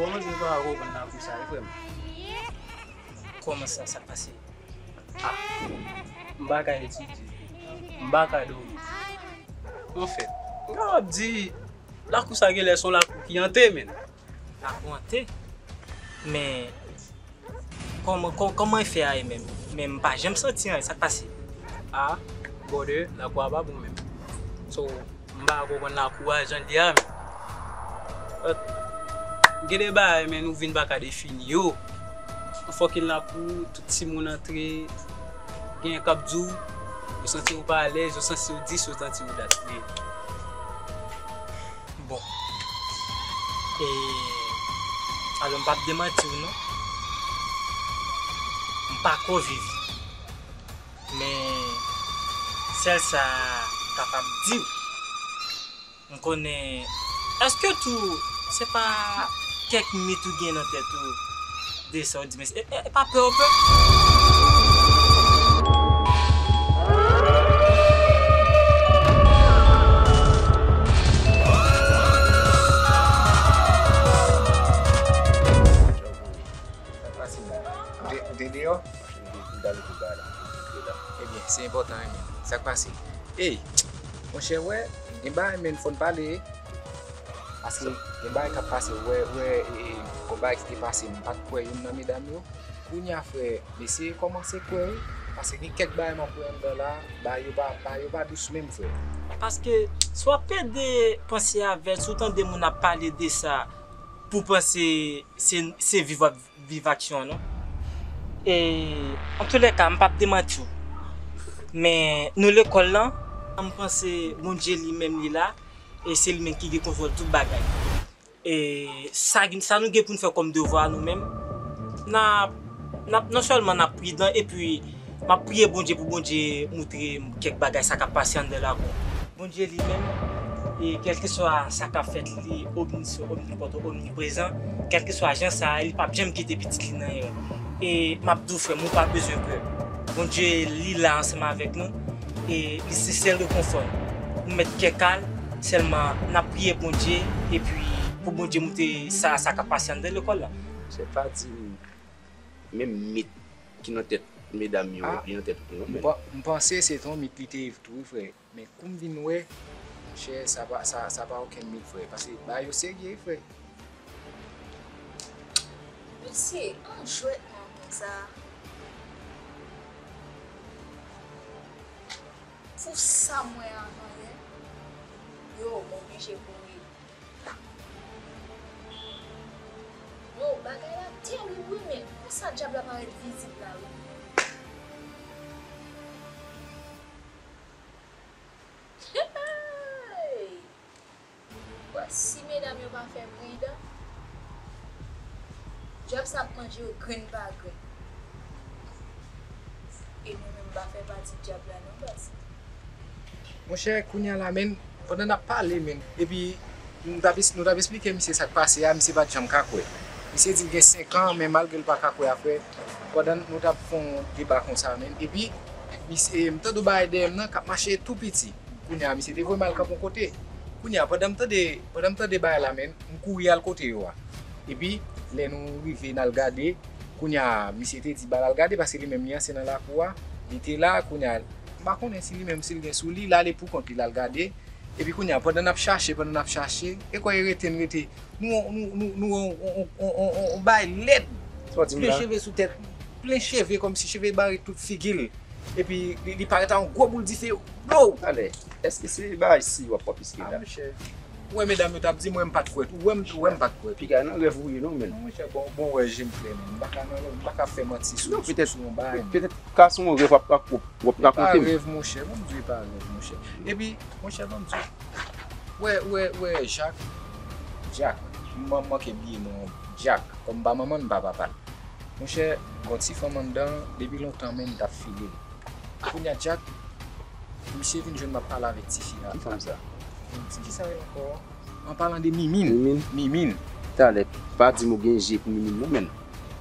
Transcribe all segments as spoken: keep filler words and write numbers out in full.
Kòman di m pa konprann lakou sa, frè m? Kòman sa, sa k pase? Ah, m pa ka etidye. M pa ka dòmi. Anfen, m kapab di, lakou sa genlè se yon lakou ki ante, menn. Lakou ante? Men, kòman, kò-, kòman e fè a ye menm? Men m pa janm santi anyen, sa k pase? Ah, brother, lakou a pa bon menm. So, m pa konprann lakou a jan l ye a, men. Gen de bagay, men nou vin pa ka defini yo. Yon fucking lakou, tout timoun antre, genyen k ap di w, yo santi yo pa alèz, yo santi yo dis, yo santi yo dat. Men, bon. E, alò, m p ap demanti w, non. M pa ko viv. Men, sèl sa m kapab di w, m konnen, èske tou, se pa kèk mit ou gen nan tèt ou de sa w di, men e, e, e pa pè w pè? Sa k pase menm? Ou te, ou te deyò? Ou t al kote bagay la, ou te la. Ebyen, se enpòtan wi, men. Sa k pase? Ey, monchè, wè, gen bagay, men, fò n pale. Paske gen bagay k ap pase, wè, wè, e, e, gon bagay ki te pase, m pa t kwè youn nan medam yo. Kounye a, frè, mesye kòmanse kwè, wi. Paske gen kèk bagay m ap wè anndan la, bagay yo pa, bagay yo pa dous menm, frè. Paske si w ap pede panse avè l, si w tande moun ap pale de sa, pou panse se, se viv w ap viv aksyon an, non. E, antoulèka, m p ap demanti w. Men, nou lekòl lan, m panse Bondye li menm li la, e se li menm ki gen kontwòl tout bagay. E sa, sa nou gen pou n fè kòm devwa nou menm, n ap, n ap, non sèlman n ap pridan, epi m ap priye Bondye pou Bondye moutre m kèk bagay sa k ap pase anndan lakou. Bondye li menm, e kèlkeswa sa k ap fèt, li omnisyan, omnipòtan, omniprezan. Kèlkeswa jan sa a, li p ap janm kite pitit li nan erè. E m ap di w, frè m, ou pa bezwen pè. Bondye, li la ansanm avèk nou. E li se sèl rekonfò n. Nou mèt kè kal, sèlman n ap priye Bondye, epi pou Bondye moutre sa, sa k ap pase anndan lekòl la. Se pa di m, menm mit ki nan tèt medam yo, ah, li nan tèt ou tou, non, men. M pa, m panse se t on mit li te ye tou, wi, frè. Men kou m vin wè, monchè, sa pa, sa, sa pa okenn mit, frè. Paske bagay yo serye, wi, frè. Mesye, an jwèt nan men sa. Pou sa m wè an anyen, yo, m oblije kouri. Yo, bagay la terib, wi, men konsa dyab la parèt vizib la, wi. Hey! Bon, si medam yo pa fè pridan, dyab sa ap manje yo grenn pa grenn. E nou menm pa fè pati dyab la non, baz. Monchè, kounye a la, menn, pandan n ap pale, menn, epi nou t ap es-, nou t ap esplike misye sa k pase a, misye pa t janm ka kwè. Misye di l gen senk an, men malgre l pa ka kwè a, frè, pandan nou t ap fè yon deba konsa, menn, epi misye, m tande yon bagay dèyè m nan k ap mache tou piti. Kounye a, misye te voye m al kanpe yon kote. Kounye a, pandan m tande, pandan m tande bagay la, menn, m kouri al kote yo a. Epi, lè nou rive, n al gade, kounye a, misye te di ba l al gade, paske li menm li antre nan lakou a. Li te la, kounye a, m pa konnen si li menm, si l gen sou li, l ale pou kont li, l al gade. Epi kounye a, pandan n ap chache, pandan n ap chache, e kwè e rete, n rete. Nou, nou, nou, nou, on, on, on, on, on, on bagay lèd. Sa w di m la? Plen cheve sou tèt li. Plen cheve, kòmsi cheve bare tout figi l. Epi li, li parèt ak yon gwo boul dife. Blow! Talè, èske se bagay si w ap pwòp iske la? Ah, monchè. Ou wè medam yo t ap di, mwen m pa t kwè tou. Ou wè m, ou wè m pa t kwè tou. Piga nan rèv ou ye non, menn. Non, monchè, bon, bon, wè je m klè, menn. M pa ka nan, m pa ka fè manti sou, sou, sou yon bagay, menn. Petèt ka se yon rèv w ap, w ap, w ap rakonte m. E pa rèv, monchè. Ban m di w e pa rèv, monchè. Epi, monchè, ban m di w. Wè, wè, wè, Jak. Jak. M manke bliye non. Jak. Kòm m pa manman l, m pa papa l. Monchè, gon ti fanm anndan, depi lontan menm m t ap file l. Kounye a, Jak, misye vin jwenn m ap pale avèk tifi a. Ki fanm sa? Ki sa rele ankò? An palan de Mimine. Mimine? Mimine. Talè, pa di m ou gen je pou Mimine non, menn.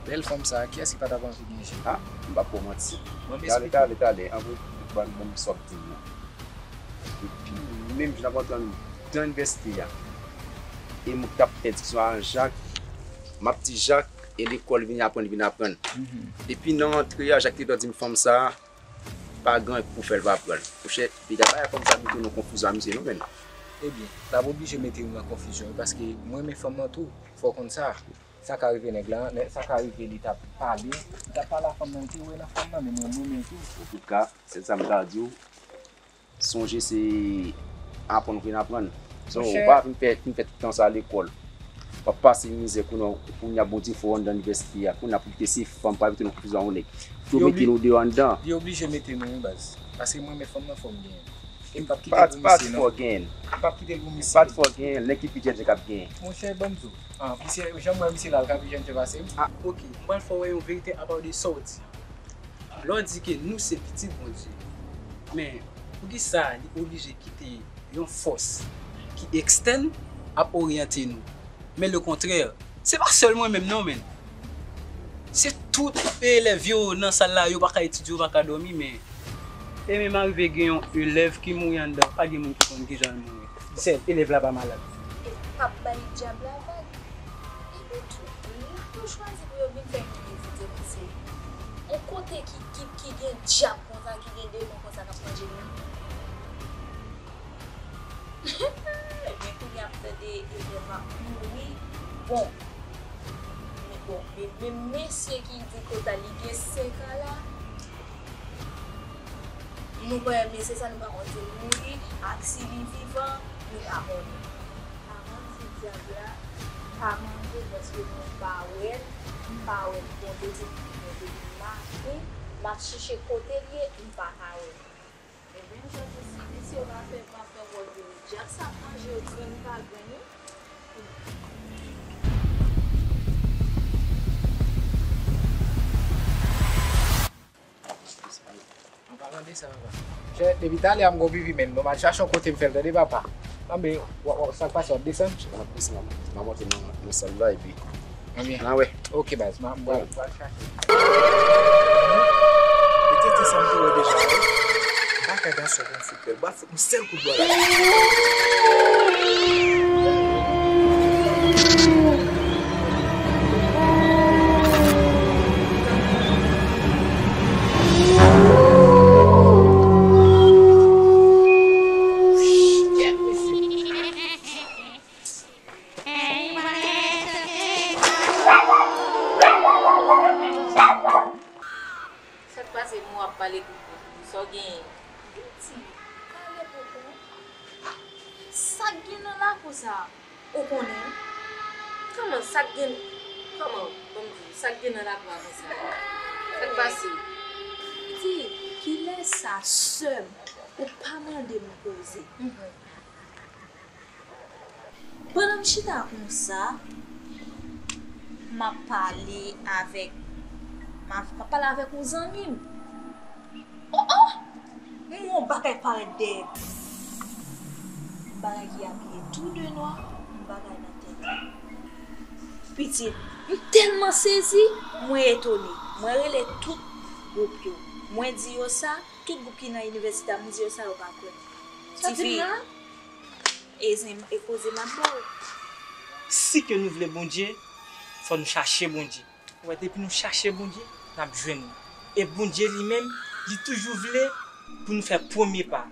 Bèl fanm sa, kiyès ki pa t ap anvi gen je? Ah, m p ap ba w manti. Talè, talè, talè, ann ban m sa w ap di m nan. Epi, menm jan n ap antre anndan inivèsite a, e m t ap fè diskisyon a Jak, M ap di Jak, e lekòl vin aprann, vin aprann. Epi nan rantre a, Jak te di m fanm sa a, pa gen anyen pou fè l pa pran l. Monchè, piga bagay fanm sa mete nou konfizyon a misye non, menn. Ebyen, l ap oblije mete nou nan konfizyon wi, paske m renmen fanm nan tou, fò w konn sa. Sa ka rive nèg la, sa ka rive li t ap pale, li t ap pale a fanm nan, li te wè nan fanm nan, men mwen, mwen renmen l tou. Antouka, sèl sa m ka di w, sonje se aprann ou vin aprann. So, ou pa vin fè, vin fè tout tan sa lekòl. W ap pase mizè kounye a, kounye a Bondye fè w anndan inivèsite a. Kounye a pou kite se fanm pa mete nou konfizyon a yon nèg. Yo mete nou deyò anndan. Li oblije mete nou wi baz. Paske mwen renmen fanm nan fò m genyen. E m p ap kite l pou misye non. Pa di fò w genyen. M p ap kite l pou misye. Pa di fò w genyen, nèg ki pi jèn se k ap genyen. Monchè, ban m di w. Ah, misye, jan m wè misye la, l ka pi jèn ke pase m. Ah, ok, m pral fè w wè yon verite apa de sa w di. Lè w di ke nou se pitit Bondye, men poukisa li oblije kite yon fòs ki ekstèn ap oryante nou? Men lekontrè, se pa sèl mwen menm non, menn. Se tout elèv yo nan sal la, yo pa ka etidye, yo pa ka dòmi, men e menm arive gen yon elèv ki mouri anndan, pa gen moun ki konn kijan l mouri. Sèl elèv la pa malad. E p ap bay dyab la vag. Epi tou, lè yo chwazi pou yo vin fè yon vizit, se yon kote ki, ki, ki gen dyab konsa, ki gen demon konsa k ap manje moun. Ebyen, kounye a m tande elèv ap mouri. Bon. Men bon, men, men mesye ki di kote li gen senk an la, nou pa wè mesye sa, nou pa konn si l mouri, ak si li vivan, nou pa konnen. Avan di dyab la, pa manje paske mwen pa wè l, m pa wè l tonbe, se pou mwen depi maten, m ap chèche kote l ye, m pa ka wè l. Ebyen, jan tou si misye pa fè, pa fè wòl yo, dyab sa ap manje yo grenn pa grenn, wi. An palan de sa, papa. Chè, depi talè a m gon pipi, men nou mal chache yon kote m fè l, tande, papa. Anben, w, w, sa k pase, w ap desann? M ap desann, m ap monte nan, nan sal la, epi Ebyen. N a wè. Ok, baz, m a, m pral, m pral chache. Petite sa m te wè deja, wi. Bagay gason konn fout bèl. Ba fout yon sèl kout bò la. Sa k pase, mwen w ap pale pou kont ou? Sa w genyen? Piti, pale pou kont. Sa k gen nan lakou sa a? Ou konnen? Kòman sa k gen, kòman, ban m di w, sa k gen nan lakou a konsa? Sa k pase? Piti, kilè sa, sè m, ou pa mande m koze? Pandan m chita konsa, m ap pale avèk, m ap, m ap pale avèk yon zanmi m. Oh, oh! M wè yon bagay parèt dèyè m. Yon bagay ki abiye tou de nwa, yon bagay nan tèt li. Pitit, m tèlman sezi, mwen etone. Mwen rele tout gwoup yo. Mwen di yo sa, tout gwoup ki nan inivèsite a, m di yo sa, yo pa kwè m. Sa w di m la? E zen, e koze m ap ba w. Si ke nou vle Bondye, fò nou chache Bondye. Ou wè, depi nou chache Bondye, n ap jwenn li. E Bondye li menm, li toujou vle pou nou fè premye pa.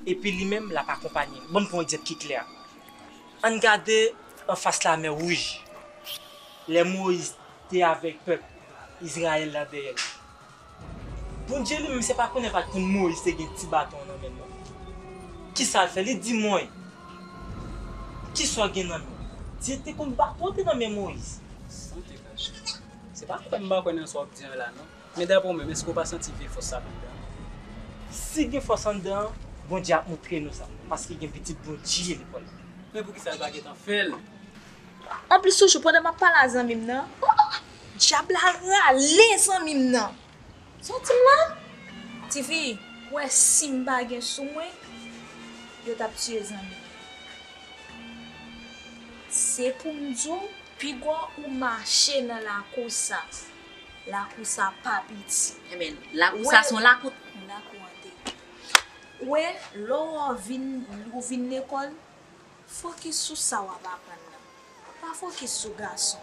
Epi li menm, l ap akonpanye nou. Ban m pran yon egzanp ki klè. Ann gade anfas Lamè Wouj. Lè Moyiz te avèk pèp Izrayèl la dèyè l. Bondye li menm, se pa konnen pa t konn Moyiz te gen ti baton nan men l non. Kisa l fè? Li di mwen, kisa w gen nan men w? Dye te konn baton te nan men Moyiz. Sante kache. Se pa kwè m pa kwè nan sa w ap di an la non. Men daprè w menm, èske w pa santi vye fòs sa anndan? Si gen fòs anndan an, Bondye ap montre nou sa. Paske gen pitit Bondye lekòl la. Men poukisa l pa gentan fè l? Anplis toujou, pandan m ap pale a zanmi m nan, oh, oh, dyab la rale zanmi m nan. Sa w di m la? Tifi, ou wè si m pa gen sou mwen, yo t ap tiye zanmi m. Se pou m di w, piga w mache nan lakou sa. Lakou sa pa piti. Ebyen, lakou sa se yon lakou. Lakou an te. Ou wè, lè w vin, ou vin lekòl, fokis sou sa w ap aprann nan. Pa fokis sou gason.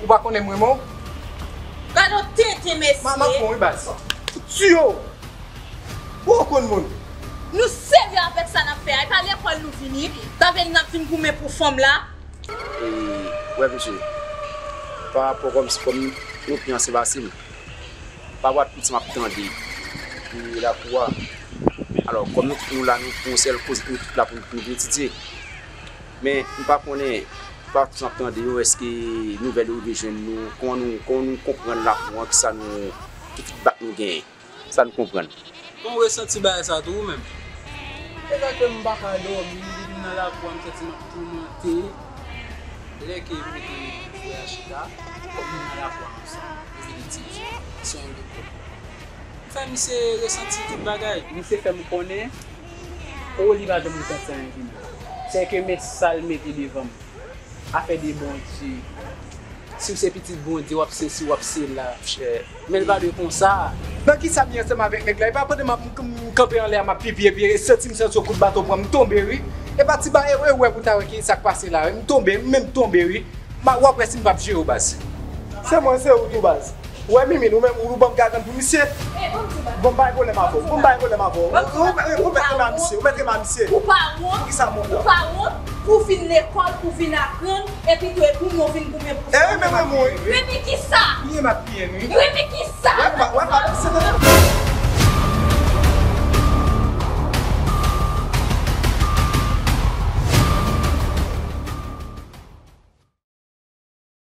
Ou pa konnen m renmen w? Gade yon tenten mesye. Ma, m ap pran wi baz. Tiyo! Ou konn moun? Nou serye avèk sa n ap fè a. E pa lekòl nou vini. Sa vle di n ap vin goumen pou fanm la. E, wè mesye, pa rapò kòmsi kòm nou fiyanse fasil. Pa wad tout sa m ap tande. E lakou a. Alò, kòm nou tout nou la, nou pou yon sèl koz, nou tout la pou nou, pou nou etidye. Men, m pa konnen, pa tout sa m ap tande yo, èske nouvèl yo rive jwenn nou, kòman nou, kòman nou konprann lakou an, kisa nou, ki feedback nou genyen, sa nou konprann. Bon, ou resanti bagay sa tou ou menm? Se sa ke m pa ka dòmi, depi m nan lakou a, m santi m ap toumante. Lè ke m mete frè a chita, kòm nou nan lakou a ansanm, nou vin etidye, se yon gwo pwoblèm. M fè misye resanti tout bagay. Misye fè m konnen, o, li pa janm resanti anyen pou li. Se ke men sa l mete devan m. Afè de Bondye. Si w se pitit Bondye, w ap sesi, w ap sela, frè. Men l pa dwe konsa. Nan kisa m ye ansanm avèk nèg la? E pa pandan m ap, m, m kanpe anlè a, m ap pipi, epi santi m santi yon kout baton pran m, m tonbe wi. E pa ti ba, e, e, ou wè pou ta wè ki sa k pase la, m tonbe, m menm tonbe wi. Ma, w ap wè si m p ap jere w baz. Se mwen, se ou tou baz. Ou wè Mimi, ou menm, ou ban m gagann pou misye. Bon, m bay pwoblèm avè w. Bon, m bay pwoblèm avè w. Ou, ou, ou, ou mèt renmen a misye. Ou mèt renmen a misye. Ou pa wont? Poukisa m wont la? Ou pa wont? Ou fin lekòl, ou vin aprann, epi tou, epi nou vin goumen pou sa. E, men mwen, mwen. Renmen kisa? Piye m ap piye, wi. Renmen kisa? Wè, pa, wè, pa, se nan